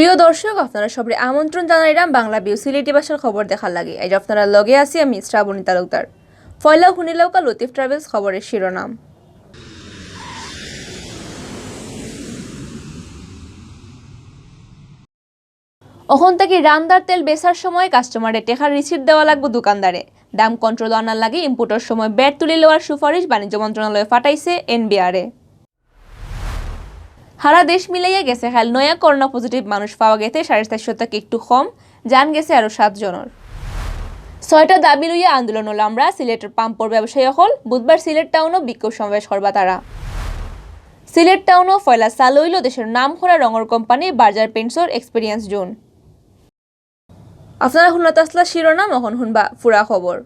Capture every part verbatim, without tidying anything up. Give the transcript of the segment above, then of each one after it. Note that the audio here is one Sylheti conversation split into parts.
প্রিয় দর্শক, আপনারা সবরে আমন্ত্রণ জানাইরাম বাংলা ভিউ সিলেটি ভাষার খবর দেখার লাগি। আইজ আপনারার লগে আছি আমি শ্রাবণী তালুকদার। পয়লা হুনিলাউক্কা লতিফ ট্রাভেলস খবরের শিরোনাম। অখন থাকি রান্দার তেল বেচার সময় কাস্টমারে টেকার রিসিট দেওয়া লাগবো দোকানদারে। দাম কন্ট্রোল আনার লাগি ইনপুটর সময় ভ্যাট তুলি লওয়ার সুপারিশ বাণিজ্য মন্ত্রণালয়ে পাঠাইছে এনবিআরে। হারা দেশ মিলাইয়া গেছে কাইল নয়া করোনা পজিটিভ মানুষ পাওয়া গেছে সাড়ে চারশো থাকি একটু কম, জান গেছে আরো সাত জনর। ছয়টা দাবি লইয়া আন্দোলনও লামরা সিলেটর পাম্পর ব্যবসায়ী অকল। বুধবার সিলেট টাউনও বিক্ষোভ সমাবেশ করবা তারা। সিলেট টাউনও পয়লা চালু অইলো দেশর নাম করা রঙর কোম্পানি বার্জার পেইন্টসর এক্সপিরিয়েন্স জোন। আপনারা হুনাত আছলা শিরোনাম, অখন হুনবা পুরা খবর।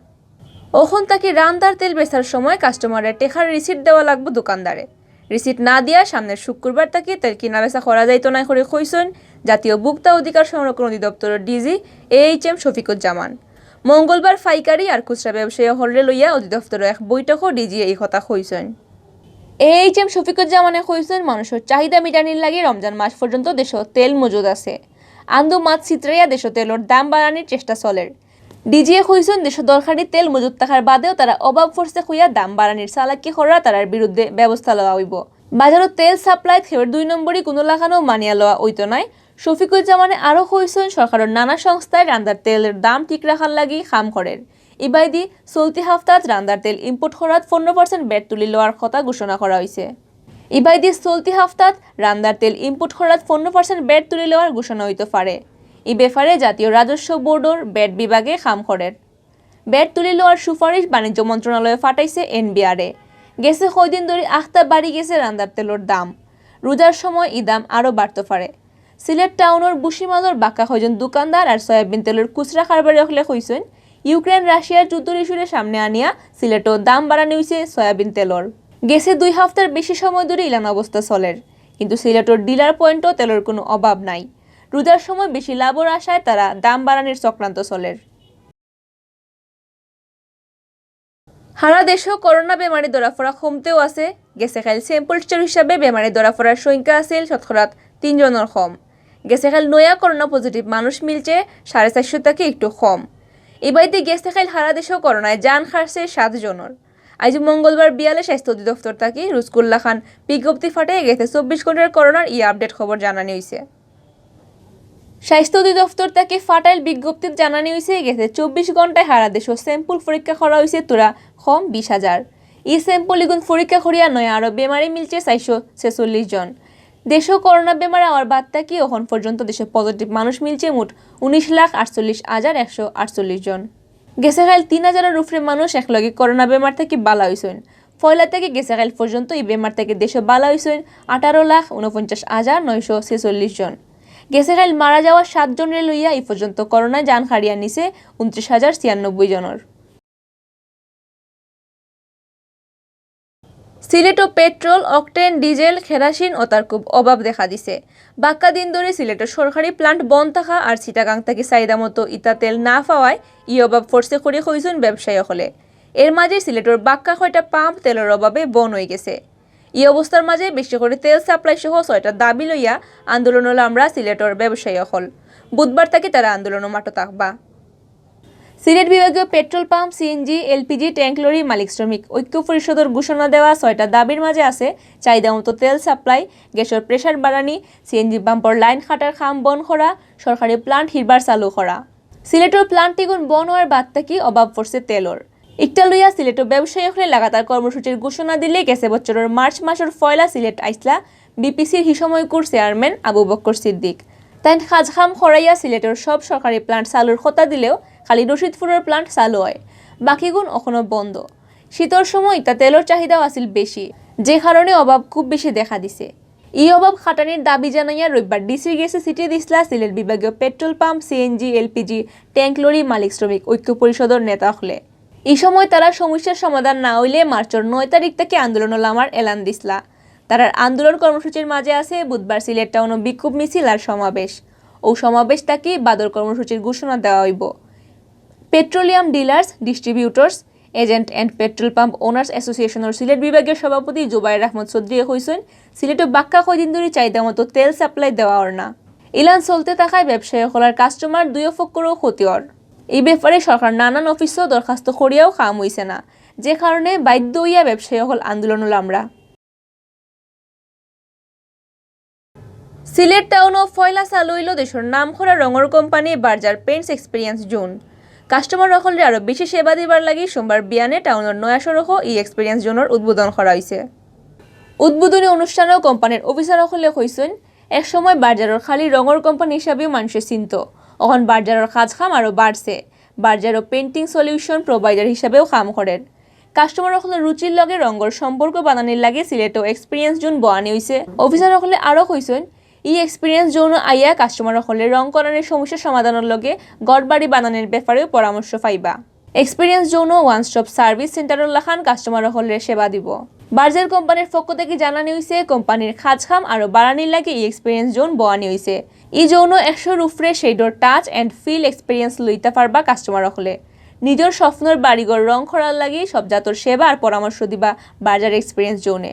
অখন থাকি রান্দার তেল বেচার সময় কাস্টমারে টেকার রিসিট দেওয়া লাগবো দোকানদারে। রিসিট না দিয়া সামনের শুক্রবার থাকি তেল কিনা বেচা করা যাইতো নায় করি কইছইন জাতীয় ভোক্তা অধিকার সংরক্ষণ অধিদপ্তরর ডিজি এএইচএম শফিকুজ্জামান। মঙ্গলবার পাইকারি আর খুচরা ব্যবসায়ী অকলরে লইয়া অধিদপ্তরর এক বৈঠকও ডিজিয়ে ই কথা কইছইন। এএইচএম শফিকুজ্জামানে কইছইন, মানুষর চাহিদা মিটানির লাগি রমজান মাস পর্যন্ত দেশো তেল মজুদ আছে। আন্দু মাত ছিতরাইয়া দেশো তেলর দাম বাড়ানির চেষ্টা চলের। ডিজিয়ে কইছইন, দেশো দরকারি তেল মজুদ থাকার বাদেও তারা অভাব পড়ছে কইয়া দাম বাড়ানির চালাকি কররা তারার বিরুদ্ধে ব্যবস্থা লওয়া অইবো। বাজারো তেল সাপ্লাইত কেউর দুই নম্বরি কুনু লাখানও মানিয়া লওয়া অইতো নায়। শফিকুজ্জামানে আরও কইছইন, সরকারর নানা সংস্থায় রান্দার তেলর দাম ঠিক রাখার লাগি কাম করের। ইবায়দি চলতি হাপ্তাত রান্দার তেল ইনপুট করাত পনেরো পার্সেন্ট ভ্যাট তুলি লওয়ার কথা ঘোষণা করা অইছে। ইবায়দি চলতি হাপ্তাত রান্দার তেল ইনপুট করাত পনেরো পার্সেন্ট ভ্যাট তুলি লওয়ার ঘোষণা অইতো পারে। ই ব্যাপারে জাতীয় রাজস্ব বোর্ডর ভ্যাট বিভাগে কাম করের। ভ্যাট তুলি লওয়ার সুপারিশ বাণিজ্য মন্ত্রণালয়ে পাঠাইছে এনবিআরে। গেছে কয়দিন ধরি আখতা বাড়ি গেছে রান্দার তেলর দাম। রোজার সময় ই দাম আরও বাড়তো পারে। সিলেট টাউনর বুশিমালর বাক্কা কয়জন দোকানদার আর সয়াবিন তেলর খুচরা কারবারি অকলে কইছইন, ইউক্রেন রাশিয়ার যুদ্ধর ইস্যুরে সামনে আনিয়া সিলেটো দাম বাড়ানি অইছে সয়াবিন তেলর। গেছে দুই হাপ্তার বেশি সময় ধরি ইলান অবস্থা চলের, কিন্তু সিলেটর ডিলার পয়েন্টো তেলর কুনু অভাব নাই। রোজার সময় বেশি লাভর আশায় তারা দাম বাড়ানির চক্রান্ত চলের। হারা দেশো করোনা বেমারি ধরা পড়া কমতেও আছে। গেছে কাইল স্যাম্পল টেস্টর হিসাবে বেমারি ধরা পড়ার সংখ্যা আছিল শতকরা তিন জনর কম। গেছে কাইল নয়া করোনা পজিটিভ মানুষ মিলছে সাড়ে চারশো থাকি একটু কম। ইবায়দি গেছে কাইল হারা দেশো করোনায় জান হারছে সাত জনর। আইজ মঙ্গলবার বিয়ালে স্বাস্থ্য অধিদপ্তর থাকি রুজকুল্লা খান বিজ্ঞপ্তি ফাটাইয়া গেছে চব্বিশ ঘন্টার করোনার ই আপডেট খবর জানানি অইছে। স্বাস্থ্য অধিদপ্তর থাকি ফাটাইল বিজ্ঞপ্তিত জানানি অইছে, গেছে চব্বিশ ঘন্টায় হারা দেশো স্যাম্পল পরীক্ষা করা অইছে থুড়া কম বিশ হাজার। ই স্যাম্পল ইগুন পরীক্ষা করিয়া নয়া আরও বেমারি মিলছে চারশো ছেচল্লিশ জন। দেশো করোনা বেমার আওয়ার বাদ থাকি অখন পর্যন্ত দেশো পজিটিভ মানুষ মিলছে মোট উনিশ লাখ আটচল্লিশ হাজার একশো আটচল্লিশ জন। গেছে কাইল তিন হাজারর উপরে মানুষ একলগে করোনা বেমার থাকি বালা অইছইন। পয়লা থাকি গেছে কাইল পর্যন্ত ই বেমার থাকি দেশো বালা অইছইন আঠারো লাখ ঊনপঞ্চাশ হাজার নয়শো ছেচল্লিশ জন। গেছে কাইল মারা যাওয়া সাত জনরে লইয়া ই পর্যন্ত করোনায় জান হারিয়া নিছে ঊনত্রিশ হাজার ছিয়ানব্বই জনর। সিলেটো পেট্রোল, অকটেন, ডিজেল, কেরাসিন অতার খুব অভাব দেখা দিছে। বাক্কা দিন ধরি সিলেটর সরকারি প্লান্ট বন্ধ থাকা আর চিটাগাং থাকি চাহিদা মতো ইতা তেল না পাওয়ায় ই অভাব পড়ছে করি কইছইন ব্যবসায়ী অকলে। এর মাঝে সিলেটর বাক্কা কয়টা পাম্প তেলর অভাবে বন্ধ অইগেছে। ই অবস্থার মাঝে বেশি করি তেল সাপ্লাই সহ ছয়টা দাবি লইয়া আন্দোলনও লামরা সিলেটর ব্যবসায়ী অকল। বুধবার থাকি তারা আন্দোলনও মাঠো থাকবা। সিলেট বিভাগীয় petrol pump, CNG, LPG tank lorry মালিক শ্রমিক ঐক্য পরিষদর ঘোষণা দেওয়া ছয়টা দাবির মাঝে আছে চাহিদা মতো তেল সাপ্লাই, গ্যাসর প্রেশার বাড়ানি, সিএনজি পাম্পর লাইন কাটার কাম বন্ধ করা, সরকারি প্লান্ট হিরবার চালু করা। সিলেটর প্লান্ট ইগুন বন্ধ অওয়ার বাদ থাকি অভাব পড়ছে তেলর। ইকটা লইয়া সিলেটো ব্যবসায়ী অকলে লাগাতার কর্মসূচির ঘোষণা দিলে গেছে বছরর মার্চ মাসর পয়লা সিলেট আইসলা বিপিসির হিসময়কুর চেয়ারম্যান আবু বক্কর সিদ্দিক। তাইন কাজ কাম করাইয়া সিলেটর সব সরকারি প্লান্ট চালুর কথা দিলেও খালি রশিদপুরর প্লান্ট চালু অয়, বাকিগুন অখনো বন্ধ। শীতর সময় ইতা তেলর চাহিদাও আছিল বেশি, যে কারণে অভাব খুব বেশি দেখা দিছে। ই অভাব কাটানির দাবি জানাইয়া রবিবার ডিসির গেছে চিঠি দিসলা সিলেট বিভাগীয় petrol pump, CNG, LPG tank lorry মালিক শ্রমিক ঐক্য পরিষদর নেতা অকলে। ই সময় তারা সমস্যার সমাধান না অইলে মার্চর নয় তারিখ থাকি আন্দোলনও লামার এলান দিসলা। তারার আন্দোলন কর্মসূচির মাঝে আছে বুধবার সিলেট টাউনো বিক্ষোভ মিছিল আর সমাবেশ। অউ সমাবেশ থাকি বাদর কর্মসূচির ঘোষণা দেওয়া অইবো। পেট্রোলিয়াম ডিলার্স, ডিস্ট্রিবিউটর্স, agent and petrol pump owners অ্যাসোসিয়েশনর সিলেট বিভাগীয় সভাপতি জুবায়ের আহমদ চৌধুরীয়ে কইছইন, সিলেটো বাক্কা কয়দিন ধরি চাহিদা মতো তেল সাপ্লাই দেওয়া অর না। ইলান চলতে থাকায় ব্যবসায়ী অকলর কাস্টমার দুইও পক্ষরও ক্ষতি অর। এই ব্যাপারে সরকার নানান অফিসও দরখাস্ত করিয়াও কাম অইছে না, যে কারণে বাধ্য অইয়া ব্যবসায়ী অকল আন্দোলনও লামরা। সিলেট টাউনও পয়লা চালু অইল দেশর নামকরা রঙর company Berger Paints experience zone. Customer অকলরে আরও বেশি সেবা দিবার লাগি সোমবার বিয়ানে টাউনর নয়া সড়কও ই এক্সপিরিয়েন্স জোনর উদ্বোধন করা অইছে। উদ্বোধনী অনুষ্ঠানও কোম্পানির অফিসার অকলে কইছইন, এক সময় বার্জারর খালি রঙর কোম্পানি হিসাবেও মানষে চিনতো, অখন বার্জারর কাজ কাম আরও বাড়ছে। বার্জারও পেইন্টিং সলিউশন প্রোভাইডার হিসাবেও কাম করের। কাস্টমার অকলর রুচির লগে রঙর সম্পর্ক বানানির লাগি সিলেটও এক্সপিরিয়েন্স জোন বওয়ানি অইছে। অফিসার অকলে আরও কইছইন, ই এক্সপিরিয়েন্স জোনও আইয়া কাস্টমার অকলরে রং করানির সমস্যা সমাধানর লগে ঘরবাড়ি বানানির ব্যাপারেও পরামর্শ পাইবা। এক্সপিরিয়েন্স জোনও ওয়ান স্টপ সার্ভিস সেন্টারর লাখান কাস্টমার অকলরে সেবা দিব। বার্জার কোম্পানির পক্ষ থাকি জানানি অইছে, কোম্পানির কাজ কাম আরও বাড়ানির লাগি ই এক্সপিরিয়েন্স জোন বওয়ানি অইছে। ই জোনও একশোর উপরে শেডর টাচ অ্যান্ড ফিল এক্সপিরিয়েন্স লইতা পারবা কাস্টমার অকলে। নিজর স্বপ্নর বাড়িঘর রং করার লাগি সব জাতর সেবা আর পরামর্শ দিবা বার্জার এক্সপিরিয়েন্স জোনে।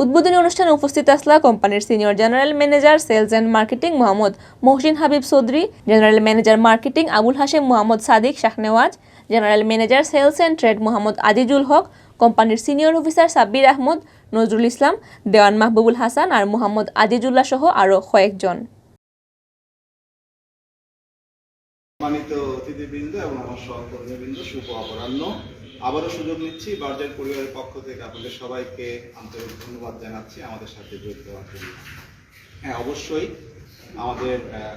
উদ্বোধনী অনুষ্ঠানে উপস্থিত আছলা কোম্পানির senior general manager sales and marketing Mohammad Mohsin Habib Chowdhury, general manager marketing Abul Hashem Mohammad Sadiq Shahnewaz, general manager sales and trade Mohammad Azizul Haque, কোম্পানির সিনিয়র অফিসার সাব্বির আহমদ, নজরুল ইসলাম, দেওয়ান মাহবুবুল হাসান আর মোহাম্মদ আজিজুল্লাহ সহ আরও কয়েকজন। সম্মানিত অতিথিবৃন্দ এবং আমার সহকর্মীবৃন্দ, শুভ অপরাহ্ন। আবারও সুযোগ নিচ্ছি বার্জার পরিবারের পক্ষ থেকে আপনাদের সবাইকে আন্তরিক ধন্যবাদ জানাচ্ছি আমাদের সাথে যোগ দেওয়ার জন্য। হ্যাঁ, অবশ্যই আমাদের, আহ,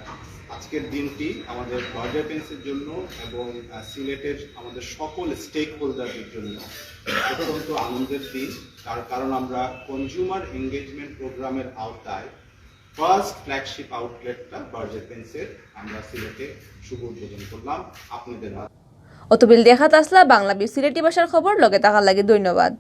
আজকের দিনটি আমাদের বার্জার পেইন্টসের জন্য এবং, আহ, সিলেটের আমাদের সকল স্টেক হোল্ডারদের জন্য অত্যন্ত আনন্দের দিন। তার কারণ আমরা কনজিউমার এনগেজমেন্ট প্রোগ্রামের আওতায় ফার্স্ট ফ্ল্যাগশিপ আউটলেটটা বার্জার পেইন্টসের আমরা সিলেটে শুভ উদ্বোধন করলাম আপনাদের মাধ্যমে। অতবিল দেখাত আছলা বাংলা ভিউ সিলেটি ভাষার খবর, লগে থাকার লাগি ধন্যবাদ।